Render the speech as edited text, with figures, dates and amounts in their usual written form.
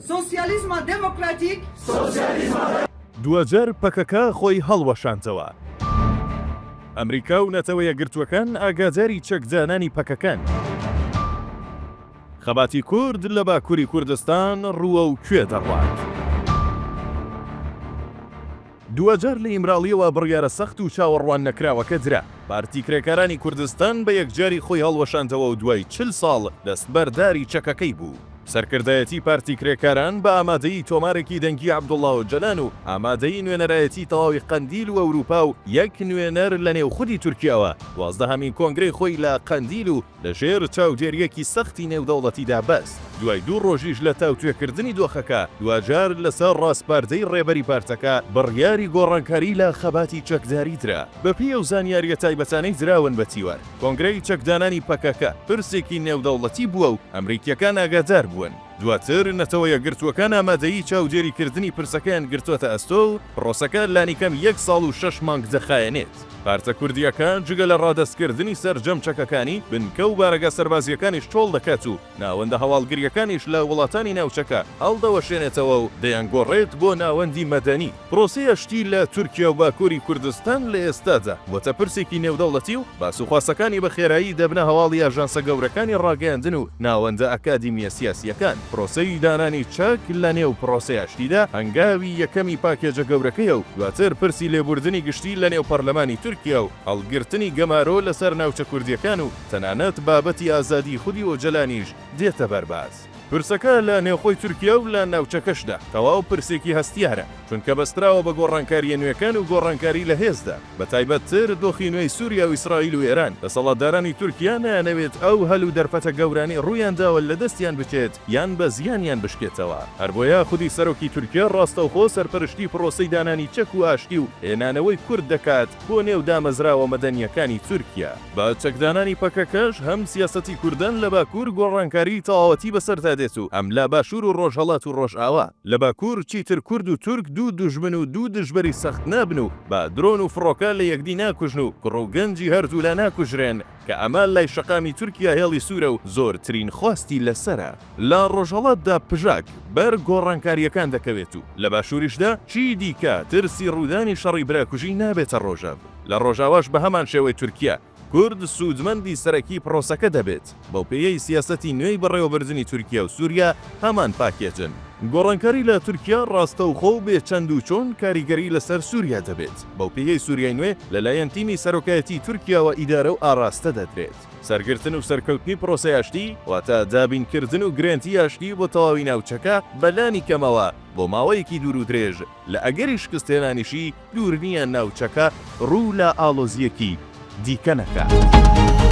Sosyalizma demokratik، دواجار پەکەکە خۆی هەڵوەشاندەوە. ئەمریکا و نەتەوە یەکگرتووەکان ئاگاداری چەکدانانی پەکەکەن. خەباتی کورد لە باکوری کوردستان ڕووەو کوێ دەڕوات؟ دواجار لە ئیمراڵییەوە بڕیارە سەخت و چاوەڕوان نەکراوەکە درا، پارتی کرێکارانی کوردستان بە یەکجاری خۆی هەڵوەشاندەوە و دوای 40 ساڵ دەستبەرداری چەکەکەی بوو. سەرکردایەتی پارتی کرێکاران بە ئامادەیی تۆمارێکی دەنگی عەبدوڵا ئۆجەلان و ئامادەیی نوێنەرایەتی تەواوی قەندیل و ئەوروپا و یەک نوێنەر لە نێو خودی تورکیاوە دوازدەهەمین کۆنگرەی خۆی لە قەندیل و لە ژێر چاودێرییەکی سەختی نێودەوڵەتیدا بەست. دوای دوو ڕۆژیش لە تاوتوێکردنی دۆخەکە، دواجار لەسەر ڕاسپاردەی ڕێبەری پارتەکە بڕیاری گۆڕانکاری لە خەباتی چەکداری درا. بەپێی ئەو زانیارییە تایبەتانەی دراون بە تیوار، کۆنگرەی چەکدانانی پەکەکە پرسێکی نێودەوڵەتی بووە و ئەمریکییەکان ئاگادار بوون. دواتر نەتەوە یەکگرتووەکان ئامادەیی چاودێریکردنی پرسەکەیان گرتۆتە ئەستۆ و پرۆسەکە لانیکەم یەک ساڵ و شەش مانگ دەخایەنێت. پارتە کوردییەکە جگە لە ڕادەستکردنی سەرجەم چەکەکانی، بنکە و بارەگا سەربازییەکانیش چۆڵ دەکات و ناوەندە هەواڵگرییەکانیش لە وڵاتانی ناوچەکە هەڵدەوەشێنێتەوە و دەیانگۆڕێت بۆ ناوەندی مەدەنی. پرۆسەی ئاشتی لە تورکیا و باکووری کوردستان لە ئێستادا بۆتە پرسێکی نێودەوڵەتی و باسوخواسەکانی بە خێرایی دەبنە هەواڵی ئاژانسە گەورەکانی ڕاگەیاندن و ناوەندە ئەکادیمییە سیاسییەکان. پرۆسەی دانانی چەک لە نێو پرۆسەی ئاشتیدا هەنگاوی یەکەمی پاکێجە گەورەکەیە و دواتر پرسی لێبوردنی گشتی لە نێو پەرلەمانی تورکیا و هەڵگرتنی گەمارۆ لەسەر ناوچە کوردییەکان و تەنانەت بابەتی ئازادیی خودی ئۆجەلانیش دێتە بەر باس. پرسەکە لە نێوخۆی تورکیا و لە ناوچەکەشدا تەواو پرسێکی هەستیارە، چونکە بەستراوە بە گۆڕانکارییە نوێکان و گۆڕانکاری لە هێزدا، بە تایبەتتر دۆخی نوێی سوریا و ئیسرائیل و ئێران، دەسەڵاتدارانی تورکیا نایانەوێت ئەو هەل و دەرفەتە گەورانەی ڕوویان داوە لە دەستیان بچێت یان بە زیانیان بشکێتەوە. هەربۆیە خودی سەرۆکی تورکیا ڕاستەوخۆ سەرپەرشتی پرۆسەی دانانی چەک و ئاشتی و هێنانەوەی کورد دەکات بۆ نێو دامەزراوە مەدەنییەکانی تورکیا. بە چەکدانانی پەکەکەش هەم سیاسەتی کوردان لە باکوور گۆڕانکاریی تەواوەتی بەسەردا دێت و هەم لە باشوور و ڕۆژهەڵات و ڕۆژئاوا. لە باکوور چیتر کورد و تورک دوو دوژمن و دوو دژبەری سەخت نابن و بە درۆن و فڕۆکە لە یەکدی ناکوژن و کوڕ و گەنجی هەردوولا ناکوژرێن کە ئەمە لای شەقامی تورکیا هێڵی سوورە و زۆرترین خواستی لەسەرە. لە ڕۆژهەڵاتدا پژاک بەر گۆڕانکارییەکان دەکەوێت و لە باشووریشدا چی دیکە ترسی ڕوودانی شەڕی براکوژی نابێتە ڕۆژەڤ. لە ڕۆژاواش بەهەمان شێوەی تورکیا، کورد سوودمەندی سەرەکی پرۆسەکە دەبێت، بەوپێیەی سیاسەتی نوێی بەڕێوەبردنی تورکیا و سوریا هەمان پاکێجن. گۆڕانکاری لە تورکیا ڕاستەوخۆ و بێ چەند و چۆن کاریگەری لەسەر سوریا دەبێت، بەوپێیەی سوریای نوێ لەلایەن تیمی سەرۆکایەتی تورکیاوە ئیدارە و ئاراستە دەدرێت. سەرگرتن و سەرکەوتنی پرۆسەی ئاشتی، واتە دابینکردن و گرێنتی ئاشتی بۆ تەواوی ناوچەکە بەلانی کەمەوە بۆ ماوەیەکی دوور و درێژ، لە ئەگەری شکستهێنانیشی دوور نییە ناوچەکە ڕوو لە ئاڵۆزییەکی دیکە نەکات.